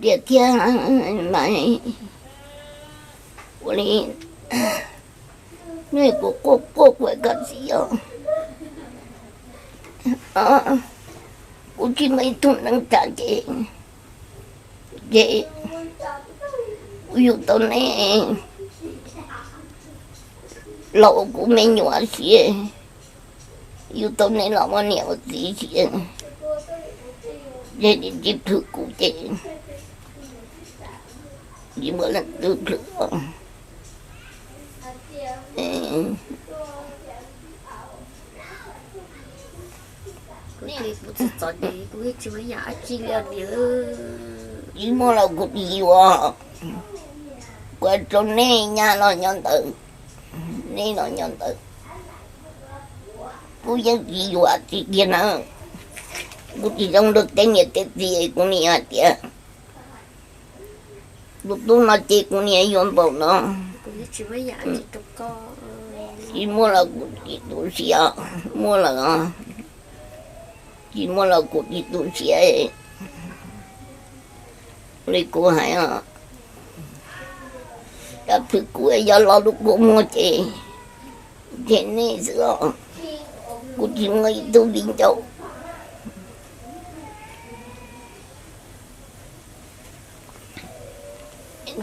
Tias thiab mas ua li, nej kuv quaj quaj kuv koj txiv os. Kuv tsis muaj ib tug neej tsa ces, ces kuv yug tau neb los ua kuv me nyuam siab, yug tau neb los ua niam ua txiv siab, ces tsis plhws kuv ces tsis muaj leej twg plhws. Kuv tsis txom nyem, kuv yeej tsis muaj yam dab tsi li os niam. Tsis muaj los kuv tsis yuav, kuv rau neb nyab los nyob ntawd, neb los nyob ntawd, kuv yeej tsis yuav tsis kiag na. Kuv tsis zoo rau tej niam tej txiv, kuv nim hais tias tus tub no ces kuv niam yuav npaum no. Tsis muaj los kuv tsis tu siab, muaj lawm tsis muaj los kuv tsis tu siab. Li kuv hais, cov phwj kuv yog los lub kua muag ces, ces nej xwb os, kuv tsis muaj ib tug viv ncaus.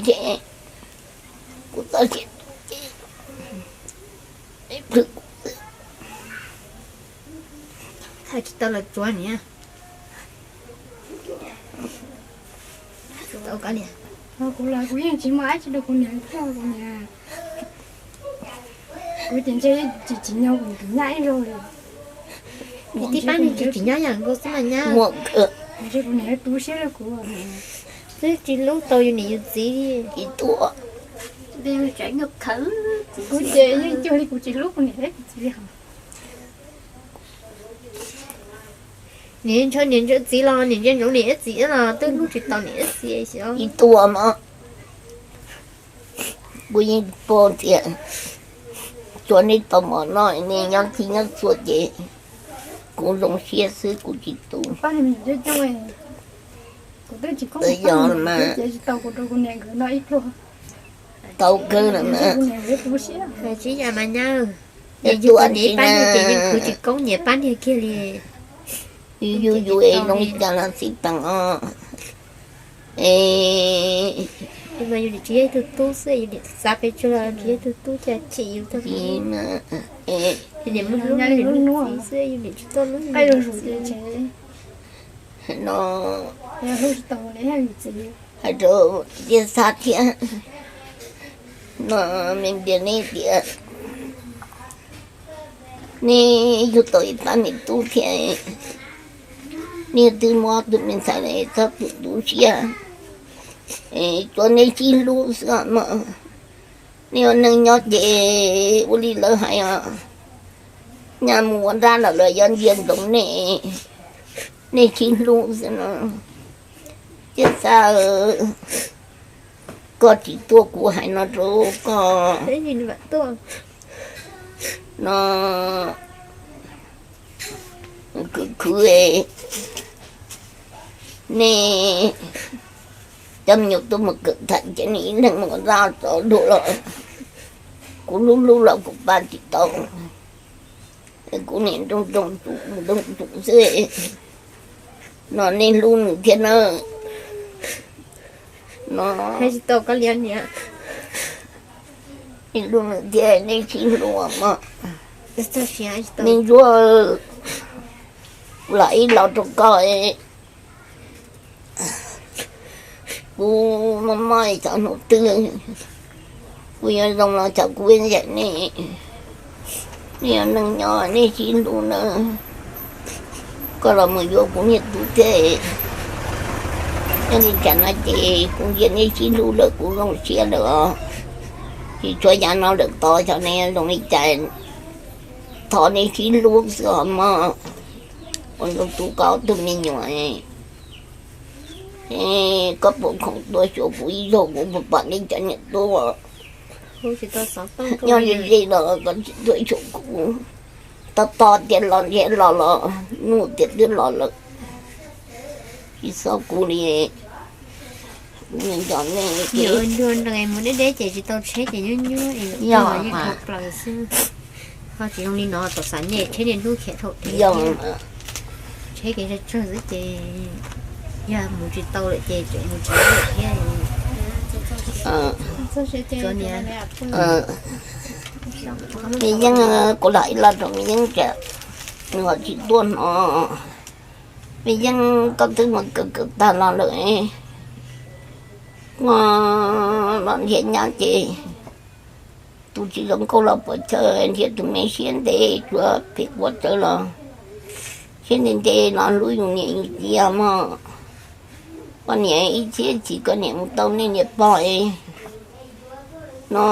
Ces kuv txoj sia ces, tsis tau los tsuav niam. Kuv los kuv yeej tsis muaj dab tsi rau kuv niam, kuv niam, kuv ces ntshe tsis tsim nyog kuv tus nyab ib zaug li. Tib pab neeg tsis tsim nyog yam nkaus xwb mas nyab. Ntshe kuv niam tu siab rau kuv twb tsis hlub tau yus niam yus txiv li. Kuv ces yeej cuag li kuv tsis hlub kuv niam thiab kuv txiv li hos. Niam ntshaw niam ntshaw txiv los niam ntsia ntsoov niam ib txiv los twb hlub tsis tau niam ib txiv xyov. Ib tuaj mas kuv yeej paub tias tsuav nej tau mov noj, nej nyob txhij nyob txhua ces kuv zoo siab xwb, kuv tsis tu. Tau mas, tau kawg lawm mas. Tsis yam mas nyab, niam yug tau niam ib pab niag ces yeej khwv tsis koob nyiam pab niag kiag li. Yus yug yus es zoo li cas los xij peem os. Es yus niam tsis yog ib tug tub xwb, yus niam xav pes tsawg los tsis yog ib tug tub, cas chim yus tag. Yus niam muaj hlub yus niam txiv xwb, yus niam tsis tau hlub yus niam txiv. No, hais rau Txiaj Xab thiab, no, me ntias nej tias nej yug tau ib pab me tub thiab, nej twb muaj ob tug me ntxhais lawm, txhob tu siab, tsuav nej sib hlub xwb os mog. Nej ua neej nyob ces ua li lawv hais os, nyaj mus ua nrab los lawv yuav ntsia ntsoov nej, nej sib hlub xwb no. Txiaj Xab, koj tsis tuaj kuv hais no rau koj no, khwv khwv, nej cov me nyuam tuaj mus kawm ntawv ces nej ib leeg mus zaj txov dua los kuv hlub hlub los kuv pab tsis tau. Kuv niam nroo nroo tus nroo tus xwb, no nej hlub nws thiab na. No, nej hlub nws thiab nej sib hlub mog. Nej ntsuag, kuv lam ib los rau koj, kuv mob mob xyov hnub twg kuv yuav zoo los xyov kuv ib yam nej. Nej ua neej nyob nej sib hlub na, koj los mus yuav kuv niag tub thiab. Yog li cas no ces kuv ntsia nej sib hlub lawm kuv zoo siab lawm os. Tsis tshuav yav no lawm tod xyov nej zoo li cas, thov nej sib hlub xwb os mog. Ua zoo tu koj ob tug me nyuam, koj puas khoom tuaj xyuas kuv ib zaug, kuv puas pom nej cov niam tub? Nyob ze ze los koj tsis tuaj xyuas kuv, tos tos tias los nrhiav los los, nug tias twb los lawm, tsis txhob kuv li. Nco nej, mus deb deb ces tsis tau tsheb ces nyuaj nyuaj, yog yeej dhau plaws xwb. Ho tsis zoo li no, tom xav nej tsheb niaj hnub khiav dhau, yog tsheb kev tsawg tsawg xwb ces yog mus tsis tau lawm ces tseem mus tsis tau lawm thiab. Me Yeeb, kuv lam ib los rau me Yeeb tsam nws ho tsis tuaj hnov. Me Yeeb, koj twb mus kawm kawm tag los lawm, muaj los nrhiav nyab ces tus tsis zoo nkauj los puas chaw, nrhiav tus me siab ntev tsuav phem quav tsawv los siab ntev ntev los hlub yus niam yus txiv mog. Koj niam ib txhiab tsis koj niam mus tau nej niam pog es no,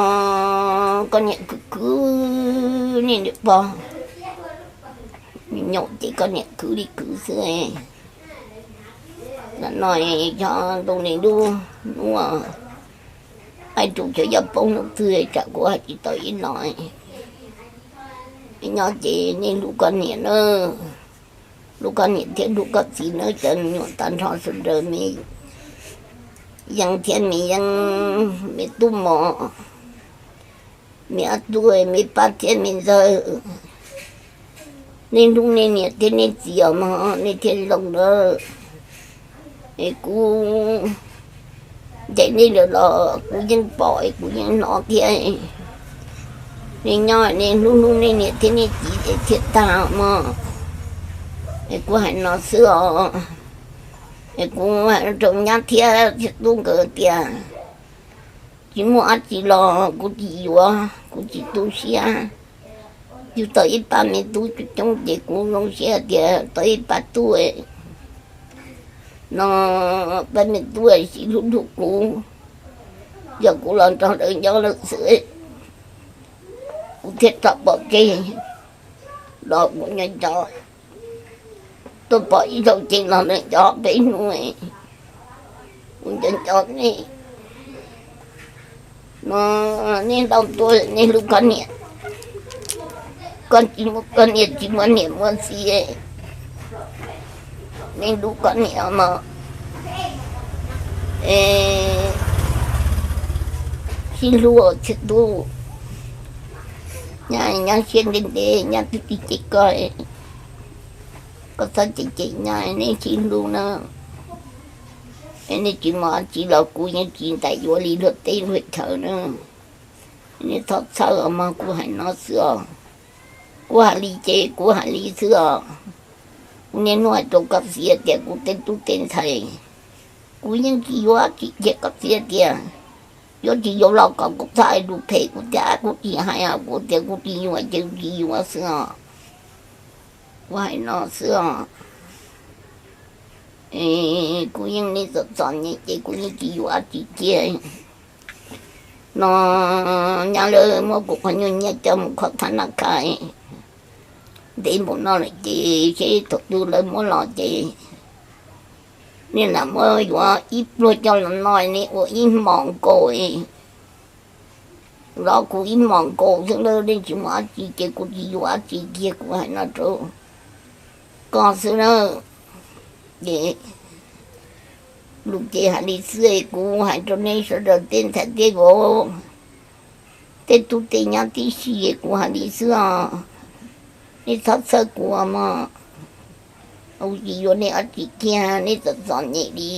koj niam khwv khwv nej niam pog, nyaum ces koj niam khwv li khwv xwb. Lam no xyov ntoo ne lub hnub, qaij rau cov yaj poob hnub twg tsam kuv hais tsis tau ib los. Nyob ces nej hlub koj niam na, hlub koj niam thiab hlub koj txiv na cov me nyuam tag nrho sawv daws, me Yeeb thiab me Yeeb, me tub mos, me ob tug, me pab thiab me ntxawg. Nej hlub nej niam thiab nej txiv os mog nej thiaj zoo lawm. Es kuv ncaim nej lawm los kuv yeej pom es kuv yeej hnov thiab. Nej nyob nej hlub hlub nej niam thiab nej txiv es thiaj tag mog. Es kuv hais no xwb os. Es kuv hais rau nyab thiab txiv tub nkawd tias tsis muaj dab tsi los kuv tsis yuav, kuv tsis tu siab. Yug tau ib pab me tub coob coob ces kuv zoo siab tias tau ib pab tub no, pab me tub sib hlub hlub kuv. Yog kuv los nrog lawv nyob lawm xwb, kuv thiaj tau pom kev los kuv nyob nco, tuaj pom ib zaug ces los lawm nco peb hnub. Kuv nco nco nej no, nej ntau tuaj nej hlub koj niam, koj tsis muaj koj niam tsis muaj niam muaj txiv, nej hlub koj niam no. Sib hlub txiv tub, nyab nyab siab ntev ntev nyab twb tsis cem koj, koj txhob cem cem nyab, nej sib hlub na. Nej tsis muaj dab tsi los kuv yeej tsis ntais yuav li luag teb luag chaw na. Nej txhob txhawj os mog, kuv hais no xwb os. Kuv hais li ces kuv hais li xwb os. Kuv niaj hnub hais rau koj txiv tias kuv tej tub tej ntxhais, kuv yeej tsis yuav dab tsi cia koj txiv tias, yuav tsis yuav los kom kuv txhob hais lus phem, kuv tias kuv tsis hais os, kuv tias kuv tsis yuav ces kuv tsis yuav xwb os. Kuv hais no xwb os. Kuv yeej, nej txom txom nyem ces kuv yeej tsis yuav dab tsi cia. No nyab lawv muab kuv qhov nyuaj nyiaj coj mus kho thab naj khas ntev npaum no lawm ces seb thaum twg lawv muab los ces nej lam muab yuav ib pluag coj los no, nej ua ib hmos nkaus, los kuv ib hmos nkaus xwb lawm, nej tsis muaj dab tsi ces kuv tsis yuav dab tsi kiag, kuv hais no rau koj xwb na. Ces lus ces hais li xwb, kuv hais rau nej sawv daws tej ntxhais tej vauv, tej tub tej nyab tib si, kuv hais li xwb os. Nej txhob txhawj kuv mog, kuv tsis yuav nej dab tsi kiag, nej txom txom nyem li.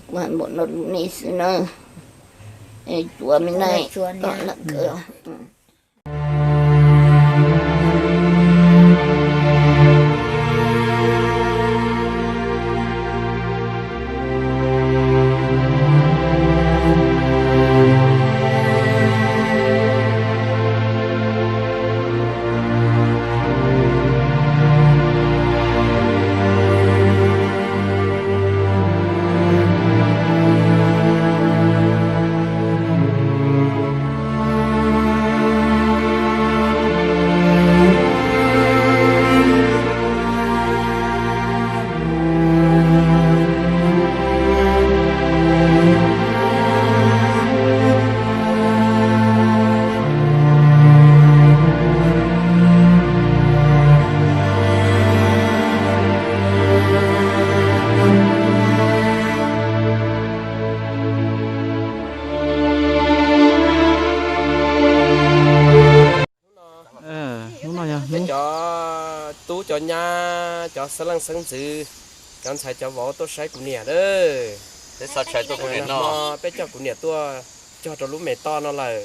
Kuv hais npaum no rau nej xwb na. Tsuav me na. Cov nyab, cov xeeb leej xeeb ntxwv, cov ntxhais cov vauv tuaj saib kuv niam lawm. Peb coj kuv niam tuaj cog rau lub me toj no lawm.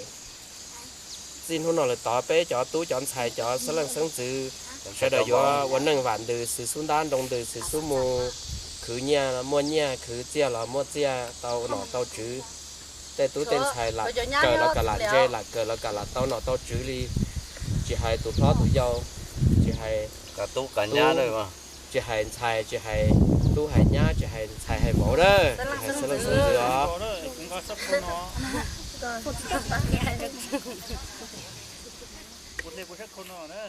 Txij hnub no lawm tod peb cov tub cov ntxhais cov xeeb leej xeeb ntxwv sawv daws yuav ua neej vam ntws xwv xub ntab nroo ntws xwv xub mus, khwv nyiaj muaj nyiaj, khwv txiaj los muaj txiaj, tau nom tau tswv. Tej tub tej ntxhais lam kawm los kam lam ntse, lam kawm los kam lam tau nom tau tswv li. Tsis hais tus hlob tus yau, tsis hais tub, tsis hais ntxhais, tsis hais tub hais nyab, tsis hais ntxhais hais vauv na, tsis hais xeeb leej xeeb ntxwv os. Kuv hle kuv sab khau no na.